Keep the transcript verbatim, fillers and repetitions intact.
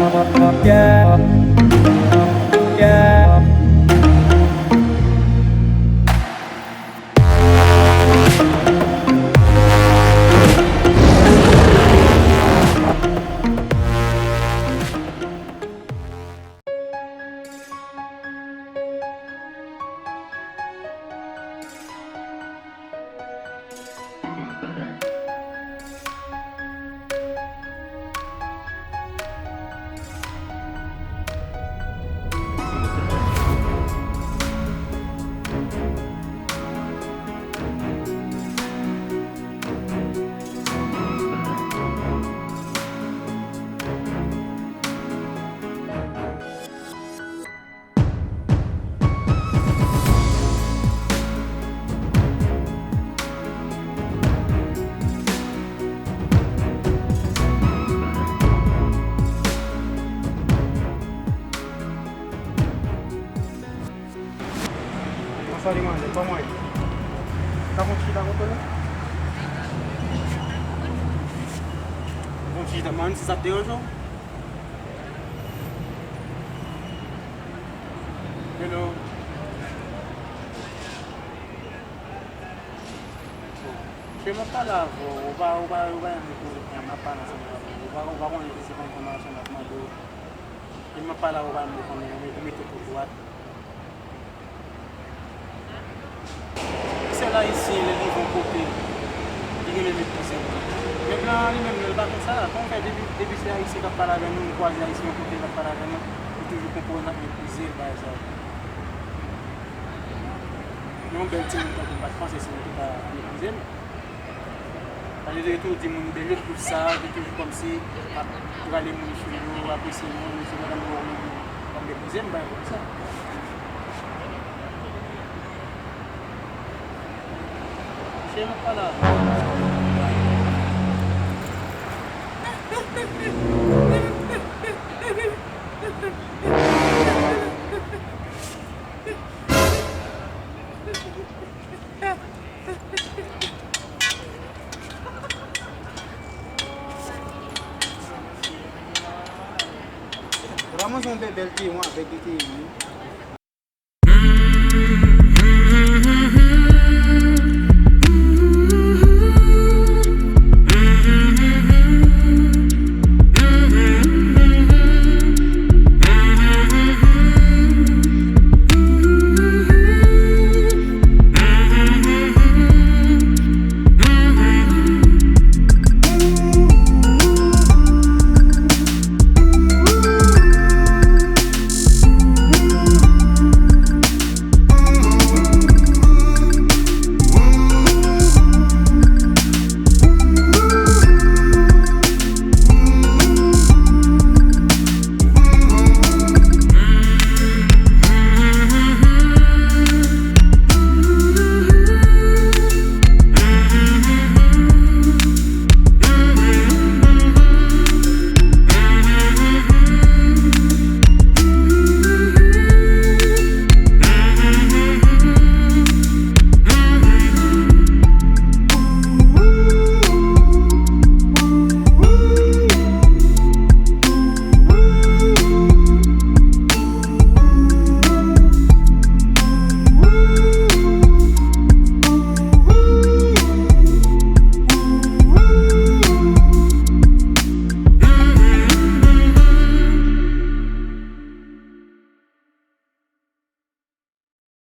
Yeah. Yeah. Bonswa, demwazèl, kòman w ye? Ka fè yon ti chita kote w la? Fè yon ti chita, m pa konn si sa ap deranje w. Hello. Bon, se m ap pale avè w, ou pa, ou pa, ou pa renmen pou m ap pale ansanm avè w. Ou pa, ou pa konnen si se pa enfòmasyon m ap mande w. E m ap pale avè w, ou pa renmen konnen, ou met-, ou mete w pou dwat. Sèl Ayisyen, lè l rive yon kote, li renmen meprize moun. Nèg lan li menm, li pa konn sa. Kòman fè depi, depi se Ayisyen k ap pale avè nou, nou kwaze Ayisyen yon kote, l ap pale avè nou, li toujou konprann n ap meprize l, bagay sa yo. Men yon bèl timoun tankou m pa t panse se yon kote ta meprize l. Paske yo te toujou di moun bèl, yo toujou sa, yo toujou kòmsi ap rale moun sou yo, apresye moun, se madanm yo menm, kòm meprize m, bagay konsa. Se nou pa la. Ramas yon bèl, bèl te yon avèk de te wi.